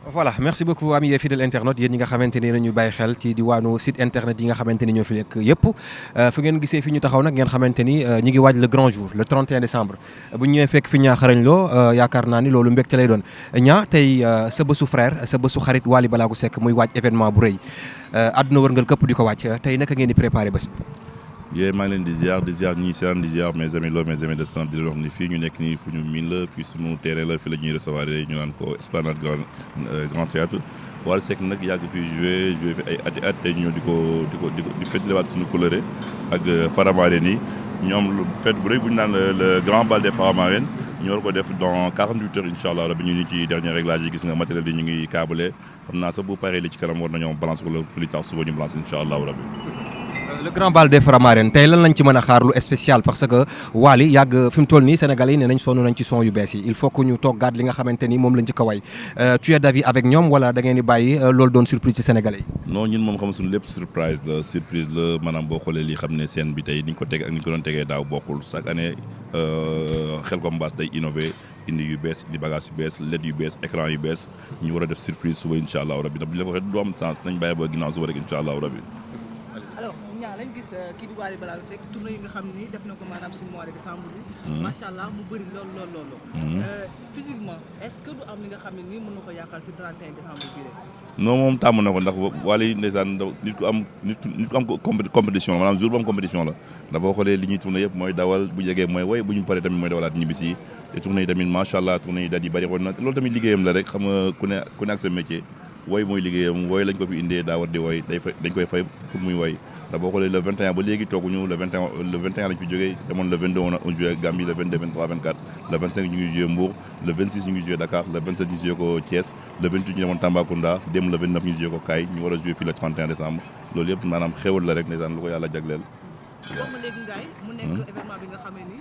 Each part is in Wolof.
voilà merci beaucoup amis fidèles internautes yéen ñi nga xamante ni nañu bàyyi xel ci diwaanu site internet yi nga xamante ni ñoo fi nekk yëpp fu ngeen gisee fi ñu taxaw nag ngeen xamante ni ñi ngi waaj le grand jour le 31 décembre bu ñu ñëwee fekk fi ñaa xarañ loo yaakaar naa ni loolu mbégte lay doon ñaa tey sa bésu frère sa bésu xarit Wally Ballago Seck muy waaj événement bu rëy àdduna wërngal këpp di ko waaj tey naka ngeen di préparé bés bi. maa ngi leen di ziar ñi seetaan di ziar mes amis lo mes amis de sang di leen wax ni fii ñu nekk nii fu ñu miin la fii suñu terrain la fii la ñuy recevoir ñu naan ko Esplanade Grand Théâtre Wally Seck nag yàgg fii joué fi ay at tey ñëw di fëtliwaat suñu couleur ak Faramareen yi ñoom fête bu rëy bu ñu naan le grand bal des Faramareen ñu war ko def dans 48 heures incha allah rabi ñu ngi ci dernier réglage yi gis nga matériel yi ñu ngi câblé xam naa sax bu paree li ci kanam war nañoo balance wala plus tard suba ñu balance incha allah rabi. le grand bal des Faramareen tey lan lañ ci mën a xaar lu spécial parce que Wally yàgg fi mu toll nii Sénégalais yi ne nañ sonn nañ ci son yu bees yi il faut que ñu toggaat li nga xamante ni moom lañ ci kaway tu es d'avis avec ñoom wala da ngeen di bàyyi loolu doon surprise ci Sénégalais yi. non ñun moom xam suñu lépp surprise la maanaam boo xoolee li xam ne scène bi tey ni ñu ko teg ak ni ñu ko doon tegee daaw bokkul chaque année xel ko mbaas day innové indi yu bees indi bagage yu bees LED yu bees écran yu bees ñu war a def surprise suba incha allah rabi ndax bu ñu la ko waxee du am sens nañ bàyyi ba ginnaaw suba rek incha allah rabi. alors ñaa lañ gis kii di Wally Ballago Seck tournée yi nga xam ni def na ko maanaam si mois de décembre bi macha allah mu bëri lool physiquement est-ce que du am li nga xam ne nii mën na ko yàqal si 31 décembre bii rek non moom tàmm na ko ndax Wally ndeysaan nit ku am compétition maanaam jour bu am compétition la ndax boo xoolee li ñuy tournée yëpp mooy dawal bu jegee mooy way bu ñu paree tamit mooy dawalaat ñibbisi yi te tournée yi tamit macha allah tournée yi daal di bëri woon na loolu tamit liggéeyam la rek xam nga ku ne ak sa métier woy mooy liggéeyam woy lañ ko fi indee daa war di woy dañ koy fay pour muy woy ndax boo xoolee le 21 ba léegi tooguñu le 21 lañ fi jógee demoon le 22 on joué Gambie le 22 23 24 le 25 ñu ngi joué Mbour le 26 ñu ngi joué Dakar le 27 ñu joué ko Thiès le 28 ñu demoon Tambacounda dem le 29 ñu joué ko Kaay ñu war a joué fii le 31 décembre loolu yëpp maanaam xéwal la rek ndeysaan lu ko yàlla jagleel. wax ma léegi ngaay mu nekk événement bi nga xamee ni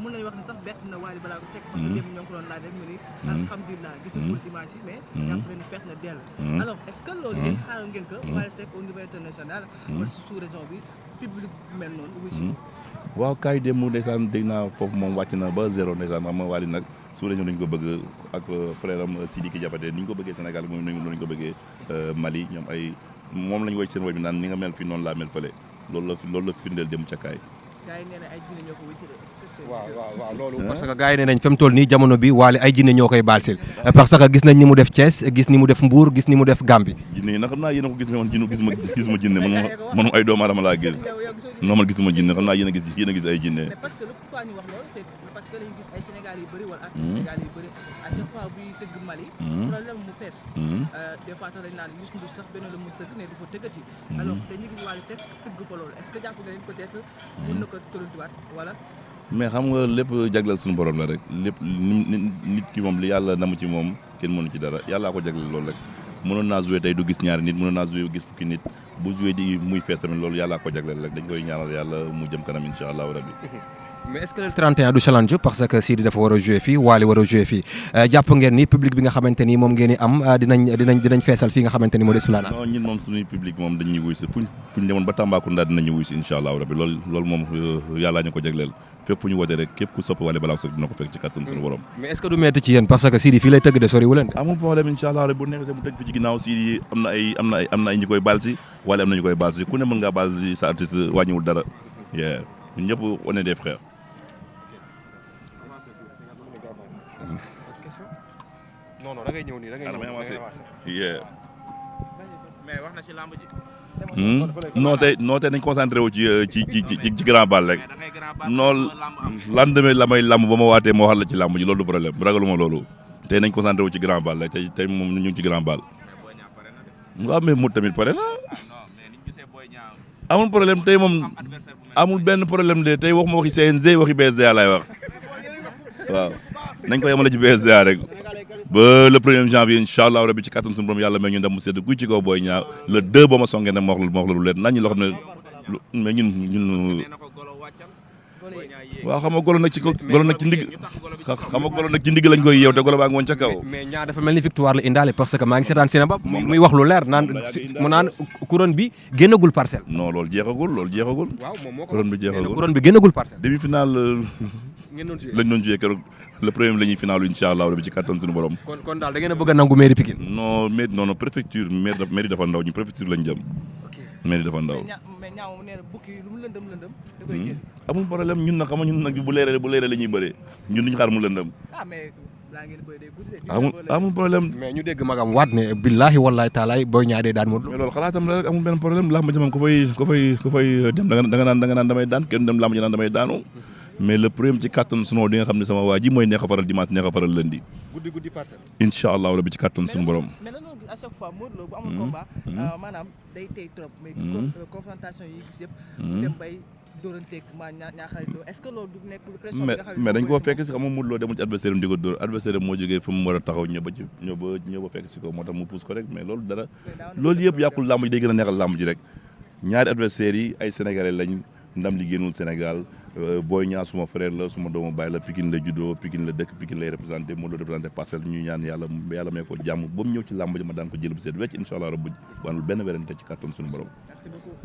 mën nañu wax ni sax bett na Wally Ballago Seck parce que démb ñoo ngi ko doon laaj rek mu ni alhamdulilah gisagul image yi mais jàpp na ni feet na dell alors est-ce que loolu yéen xaaral ngeen ko Wally Seck au niveau international wala si sous région bi public mel noonu wuy si waaw Kaay démb ndeysaan dégg naa foofu moom wàcc na ba zéro ndeysaan xam nga Wally nag sous région dañu ko bëgg ak frère am Sidiki Diabaté ni ñu ko bëggee Sénégal moom lañu ko bëggee Mali ñoom ay moom lañu woy seen woy bi naan ni nga mel fii noonu laa mel fële loolu la firndeel dem ca Kaay. gars yi nee na ay jinne ñoo ko wisi de est-ce que c'est waaw loolu parce que gars yi nee nañ fi mu toll nii jamono bi Wally ay jinne ñoo koy baal sil parce que gis nañ ni mu def Thiès gis ni mu def Mbour gis ni mu def Gambie. jinne yi nag xam naa yéen a ko gis mais man gisuma jinne man ay doomu aadama laa gis non man gisuma jinne xam naa yéen a gis ay jinne. mais parce que pourquoi ñu wax loolu c'est parce que dañu gis ay Sénégal yu bëri wala artistes Sénégal yu bëri à chaque fois buy tëgg Mali problème mu fees des fois sax dañ naan Youssou Ndour sax benn la mus tëgg ne du fa tëggati alors te ñu gis Wally Seck tëgg fa loolu est-ce que jàpp nga leen peut-être mën na ko tërantuwaat wala mais xam nga lépp jagleel suñu borom la rek lépp nit ki moom li yàlla namu ci moom kenn mënu ci dara yàllaa ko jagleel loolu rek mënoon naa joué tey du gis ñaari nit mënoon naa joué gis fukki nit bu joué di muy fees tamit loolu yàllaa ko jagleel rek dañ koy ñaanal yàlla mu jëm kanam incha allahu rabbi. mais est-ce que le 31 du challenge parce que Sidi dafa war a joué fii Wally war a joué fii jàpp ngeen ni public bi nga xamante ni moom ngeen di am dinañ feesal fii nga xamante ni moo di Esplanade. non ñun moom suñuy public moom dañuy wuy si fuñ demoon ba Tambacounda dinañu wuy si incha allahu rabbi loolu moom yàllaa ñu ko jagleel fépp fu ñu wootee rek képp ku sopp Wally Ballago Seck dina ko fekk ci kàttan suñu borom. mais est-ce que du metti ci yéen parce que Sidi fii lay tëgg de sori wu leen de. amul problème incha allah rabbi bu neexee mu tëj fi ci ginnaaw Sidi am na ay ñi koy baal si Wally am na ñu koy baal si ku ne mën ngaa baal si sa artiste wàññiwul dara ñun ñëpp on est des frères. non da ngay ñëw nii da ngay ñëw mais wax na ci lamb ji non tey nañ concentré wu ci grand bal rek non lendemain la may lamb ba ma waatee moo wax la ci lamb ji loolu du problème ragaluma loolu tey nañ concentré wu ci grand bal rek tey moom ñu ngi ci grand bal waaw mais mu tamit pare na amul problème tey moom amul benn problème de tey waxuma waxi CNG waxi BSDA laay wax waaw nañ ko yemale ci BSDA rek ba le 1er janvier incha allah rabi ci kàttan suñu borom yàlla may ñu dem mu sedd guy ci kaw Boy Niang le 2 ba ma songee nag ma wax la lu leen nañ loo xam ne mais ñun waaw xam nga golo nag ci ndigg xam nga golo nag ci ndigg lañ koy yeew te golo baa ngi woon ca kaw. mais ñaa dafa mel ni victoire la indaale parce que maa ngi seetaan cinéma muy wax lu leer naan mu naan couronne bi génnagul parcelle. non loolu jeexagul. waaw moom moo ko couronne bi jeexagul couronne bi génnagul parcelle. demi-finale lañ doon joué keroog le premier la ñuy final incha allah rabi ci kattan suñu borom. kon daal da ngeen a bëgg a nangu mairie Pikine. non préfecture mairie dafa ndaw ñu préfecture lañ jëm. mairie dafa ndaw. mais ñaaw moom nee na bukki lu mu lëndëm da koy génn. amul problème ñun nag xam nga ñun nag bu leeree la ñuy bëree ñun duñu xaar mu lëndëm. mais laa ngeen bëri day guddi amul problème. mais ñu dégg magam waat ne billahi wallahi taalaay Boy Niang day daan Modou Lo. mais loolu xalaatam la rek amul benn problème làmb ji moom ku fay dem da nga naan damay daan kenn dem làmb ji naan damay daanu. mais le problème ci kattan sunu di nga xam ne sama waa ji mooy neex a faral dimanche neex a faral lundi. guddi parcelle. incha allah rabi ci kattan sunu borom. mais nan gis à chaque fois Modou Lo bu amul combat. maanaam day tey trop. mais confrontation yi gis yëpp. dem bay dóoranteeg ñaaxal est-ce que loolu du nekk pression bi nga xam ne mais dañ koo fekk si xam nga Modou Lo demul ci adversaire am di ko dóor adversaire am moo jógee fa mu war a taxaw ñëw ba fekk si ko moo tax mu pousse ko rek mais loolu dara loolu yëpp yàqul làmb ji day gën a neexal làmb ji rek ñaari adversaires yi ay sénégalais lañ ndam li génnul Sénégal Boy Niang suma frère la suma doomu baay la Pikine la juddoo Pikine la dëkk Pikine lay représenté Modou Lo représenté Parcelles ñu ñaan yàlla may ko jàmm ba mu ñëw ci làmb ji ma daan ko jël bu seet wecc incha allah rabbi wanul benn werante ci kàttan suñu borom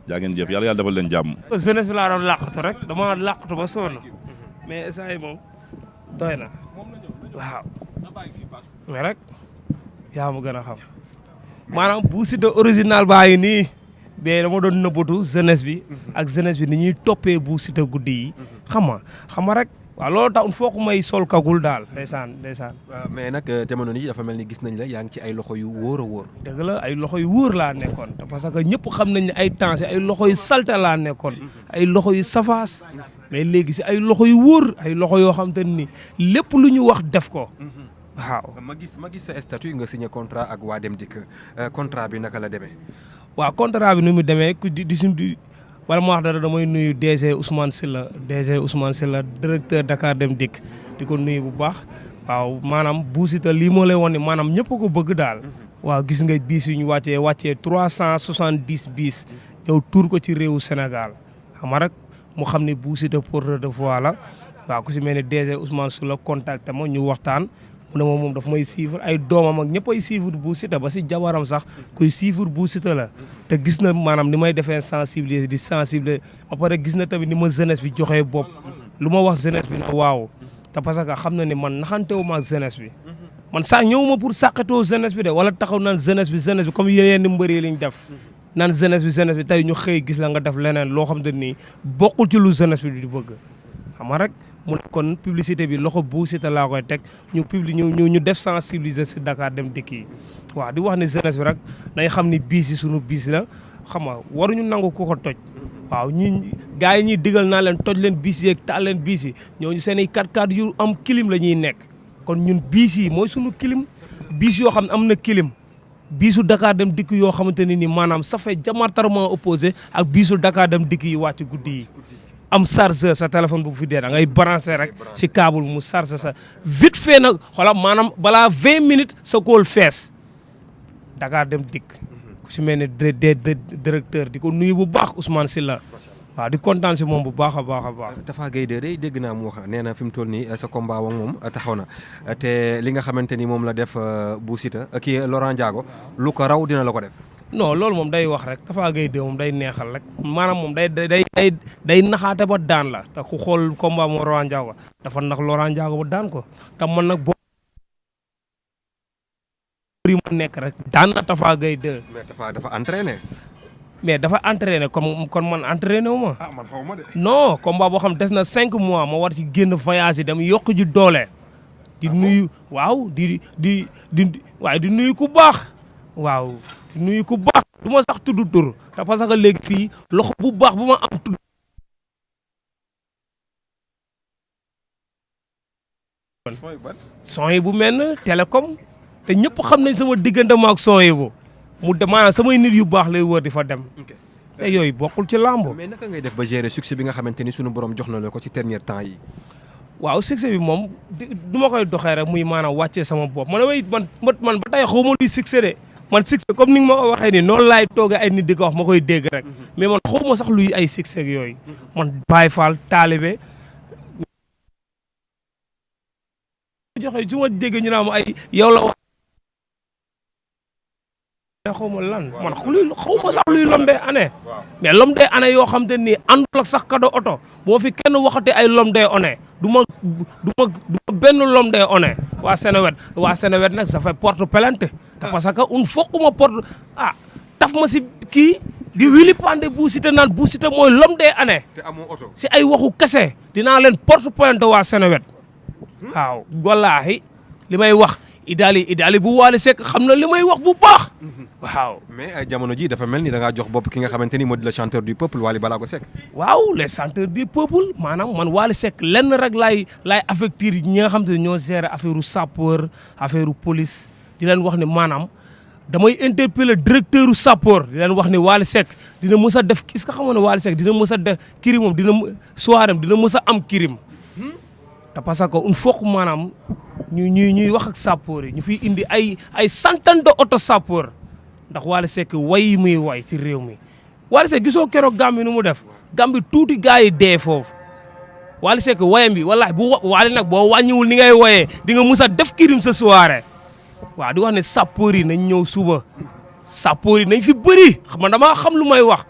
jaa ngeen jëf yàlla defal leen jàmm jeunesse bi laa doon làqatu rek dama làqatu ba sonn mais saa yi moom doy na waaw mais rek yaa ma gën a xam maanaam bu Siteu original baa ngi nii mais dama doon nëbbatu jeunesse bi ak jeunesse bi ni ñuy toppee bu Siteu guddi yi xam nga rek waaw loolu tax foo ko may sol kagul daal ndeysaan. mais nag jamono yi dafa mel ni gis nañ la yaa ngi ci ay loxo yu wóor a wóor. dëgg la ay loxo yu wóor laa nekkoon parce que ñëpp xam nañ ne ay temps ay loxo yu salte laa nekkoon ay loxo yu safaas mais léegi si ay loxo yu wóor ay loxo yoo xam te ni lépp lu ñu wax def ko waaw. ma gis sa statut nga signé contrat ak waa Dem Dikk contrat bi naka la demee. waaw contrat bi ni mu demee wala ma wax dara damay nuyu DG Ousmane Sylla directeur Dakar Dem Dikk di ko nuyu bu baax waaw maanaam bu Siteu lii moo lay wan ne maanaam ñëpp ko bëgg daal waaw gis nga biis yu ñu wàccee 370 biis ñëw tuur ko ci réewu Sénégal xam nga rek mu xam ne bu Siteu porteur de voix la waaw ku si mel ne DG Ousmane Sylla contacté ma ñu waxtaan mu ne moom daf may suivre ay doomam ak ñëpp ay suivre bu Siteu ba si jabaram sax kuy suivre bu Siteu la te gis na maanaam ni may defee sensibiliser ba pare gis na tamit ni ma jeunesse bi joxee bopp lu ma wax jeunesse bi na waaw te parce que xam na ne man naxantewu ma ak jeunesse bi man sax ñëwuma pour sàqatoo jeunesse bi de wala taxaw naan jeunesse bi comme yeneen ni mbëri liñ def naan jeunesse bi tey ñu xëy gis la nga def leneen loo xam te nii bokkul ci lu jeunesse bi di bëgg xam nga rek mu ne kon publicité bi loxo bu Siteu laa koy teg ñu def sensibiliser si Dakar Dem Dikk yi waaw di wax ne jeunesse bi rek nañ xam ni biis yi sunu biis la xam nga waruñu nangu ku ko toj waaw gars yi ñuy digal naa leen toj leen biis yi ak taal leen biis yi ñooñu seen i 4x4 yu am clim la ñuy nekk kon ñun biis yi mooy sunu clim biis yoo xam ne am na clim biisu Dakar Dem Dikk yoo xamante ne ni maanaam ça fait diamétralement opposé ak biisu Dakar Dem Dikk yi wàcc guddi yi am chargeur sa téléphone bu fi dee da ngay branché rek si câble mu chargé sa vite fait nag xoolal maanaam balaa 20 minutes sa kóol fees Dakar Dem Dikk ku si mel ne directeur di ko nuyu bu baax Ousmane Sylla waaw di kontaan si moom bu baax a baax. Tafa Gueye de dégg naa mu wax nee na fi mu toll nii sa combat ak moom taxaw na te li nga xamante ni moom la def bu Siteu kii Laurent Ndiago lu ko raw dina la ko def. non loolu moom day wax rek Tafa Gueye de moom day neexal rek maanaam moom day naxaate ba daan la te ku xool combat moom Laurent Ndiago dafa nax Laurent Ndiago ba daan ko te man nag boo ma nekk rek daan na Tafa Gueye de. mais Tafa dafa entraîné. mais dafa entraîné kon man entraîné wu ma. man xaw ma de. non combat boo xam des na 5 mois ma war ci génn voyage dem yokk ji doole. di nuyu waaw di nuyu ku baax. waaw nuyu ku baax du ma sax tudd tur te parce que léegi fii loxo bu baax bu ma am tudd son yi bu mel ne télécom te ñëpp xam nañ sama diggante ma ak son yi bu mu maanaam samay nit yu baax lay wër di fa dem te yooyu bokkul ci làmb. mais naka ngay def ba gérer succès bi nga xamante ni sunu borom jox na la ko ci dernier temps yi. waaw succès bi moom du ma koy doxee rek muy maanaam wàccee sama bopp man ba tey xaw ma luy succès de man succès comme ni nga ma ko waxee nii noonu laay toogee ay nit di ko wax ma koy dégg rek mais man xaw ma sax luy ay succès yooyu man Baye Fall taalibe joxe su ma dégg ñu naan ma ay yow la wax xaw ma lan man xaw ma sax luy lom day année mais lom day année yoo xam te nii àndul ak sax kado oto boo fi kenn waxate ay lom day année du ma benn l'homme day honnête waa Senewet nag ça fait porte plainte parce que un fokkuma porte taf ma si kii di wili pande Bou Siteu naan Bou Siteu mooy l'homme des années te amoo oto si ay waxu kese dinaa leen porte plainte waa Senewet waaw wallaahi li may wax idaali bu Wally Seck xam na li may wax bu baax waaw. mais jamono ji dafa mel ni da ngaa jox bopp ki nga xamante ni moo di le chanteur du peuple Wally Ballago Seck. waaw les chanteurs du peuple maanaam man Wally Seck lenn rek laay affecté ñi nga xam te ne ñoo gérer affaire sapeur affaire police di leen wax ne maanaam damay interpeller directeur sapeur di leen wax ne Wally Seck dina mës a def est-ce que xam nga ne Wally Seck dina mës a def kirim moom soirée dina mës a am kirim te parce que il faut que maanaam ñuy wax ak sapeur yi ñu fiy indi ay centaine de auto sapeur ndax Wally Seck way muy way ci réew mi Wally Seck gisoo keroog Gambie nu mu def Gambie tuuti gars yi dee foofu Wally Seck wayam bi wallaahi bu Wally nag boo wàññiwul ni ngay woyee di nga mus a def kirim sa soirée waaw di wax ne sapeur yi nañ ñëw suba sapeur yi nañ fi bëri xam nga damaa xam lu may wax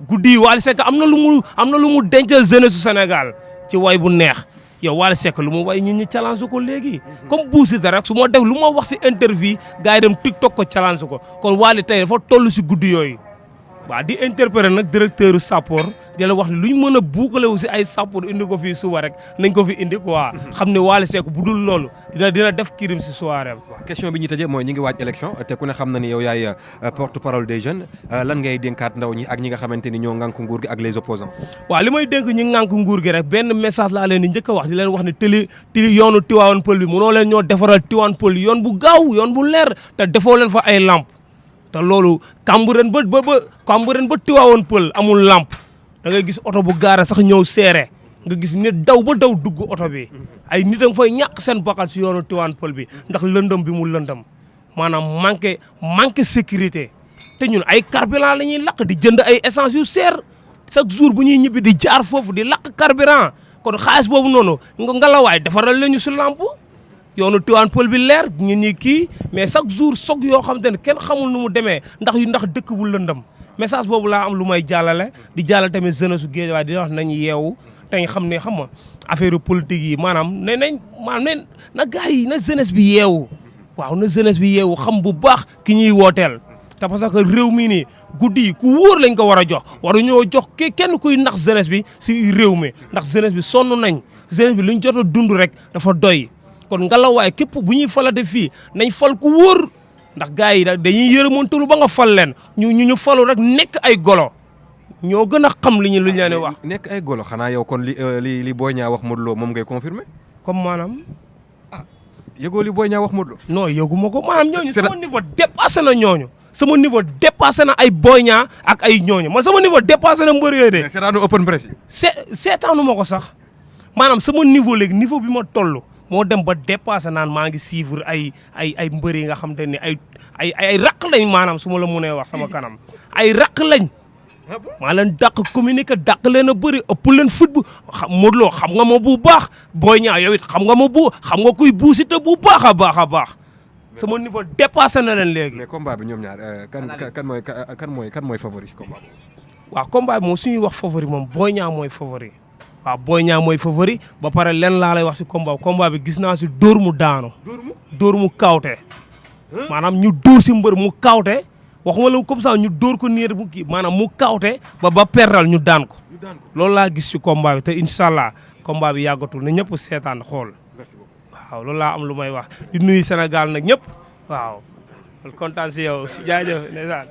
guddi yi Wally Seck am na lu mu dencal jeunesse su Sénégal ci way bu neex yow Wally Seck lu mu way ñun ñi challenge ko léegi comme Bou Siteu rek su ma def lu ma wax si interview gars yi dem TikTok ko challenge ko kon Wally tey dafa toll si guddi yooyu waaw di interpréter nag directeur sapeur di la wax ne luñ mën a buukale wu si ay sapeur indi ko fii suba rek nañ ko fi indi quoi xam ne Wally Seck bu dul loolu dina def kirim si soirée waaw question bi ñu tëjee mooy ñi ngi waaj élection te ku ne xam na ni yow yaay porte parole des jeunes lan ngay dénkaat ndaw ñi ak ñi nga xamante ni ñoo ŋànk nguur gi ak les opposants waaw li may dénk ñi ŋànk nguur gi rek benn message laa leen di njëkk a wax di leen wax ne tëli yoonu Tivaouane Peulh bi mënoo leen ñoo defaral Tivaouane Peulh yoon bu gaaw yoon bu leer te defoo leen fa ay lamp te loolu Cambérène ba Tivaouane Peulh amul lamp da ngay gis oto bu gaara sax ñëw seere nga gis nit daw ba daw dugg oto bi ay nit a nga fay ñàkk seen bakkan si yoonu Tivaouane Peulh bi ndax lëndëm bi mu lëndëm maanaam manqué sécurité te ñun ay carburant la ñuy lakk di jënd ay essence yu seer chaque jour bu ñuy ñibbi di jaar foofu di lakk carburant kon xaalis boobu noonu nga la waay defaral la ñu si lamp yoonu Tivaouane Peulh bi leer ñun ñi kii mais chaque jour soog yoo xam te ne kenn xamul nu mu demee ndax dëkk bu lëndëm message boobu laa am lu may jàllale di jàllale tamit jeunesse su Guédiawaye di wax nañu yeewu te ñu xam ne xam nga affaire politique yi maanaam na gars yi na jeunesse bi yeewu waaw na jeunesse bi yeewu xam bu baax ki ñuy wooteel te parce que réew mi nii guddi yi ku wóor lañ ko war a jox waruñoo jox kenn kuy nax jeunesse bi si réew mi ndax jeunesse bi sonn nañ jeunesse bi luñ jot a dund rek dafa doy kon ngalawaay képp bu ñuy falate fii nañ fal ku wóor ndax gars yi dañuy yërëmantalu ba nga fal leen ñu falu rek nekk ay golo ñoo gën a xam li ñu leen wax. nekk ay golo xanaa yow kon li Boy Niang wax Modou Lo moom ngay confirmer comme maanaam. yëgoo li Boy Niang wax Modou Lo. non yëguma ko maanaam ñooñu sama niveau dépassé na ñooñu. sama niveau dépassé na ay Boy Niang ak ay ñooñu man sama niveau dépassé na mbër yooyu de. seetaanu open press yi. seetaanu ma ko sax maanaam sama niveau léegi niveau bi ma toll. moo dem ba dépassé naan maa ngi suivre ay mbër yi nga xam te ne ay raq lañ maanaam su ma la mënee wax sama kanam ay raq lañ maa leen dàq communiquer dàq leen a bëri ëpp leen football Modou Lo xam nga ma bu baax Boy Niang yow it xam nga kuy Bou Siteu bu baax a baax sama niveau dépassé na leen léegi. mais combat bi ñoom ñaar kan mooy favori ci combat bi. waaw combat bi moom suñuy wax favori moom Boy Niang mooy favori. waaw Boy Niang mooy favori ba pare len laa lay wax si combat bi gis naa si dóor mu daanu. dóor mu kawte. maanaam ñu dóor si mbër mu kawte waxuma la comme ça ñu dóor ko niir bu kii maanaam mu kawte ba perdal ñu daan ko. loolu laa gis si combat bi te incha allah combat bi yàggatul na ñëpp seetaan xool. waaw loolu laa am lu may wax di nuyu Sénégal nag ñëpp waaw kontaan si yow si jaajëf ndeysaan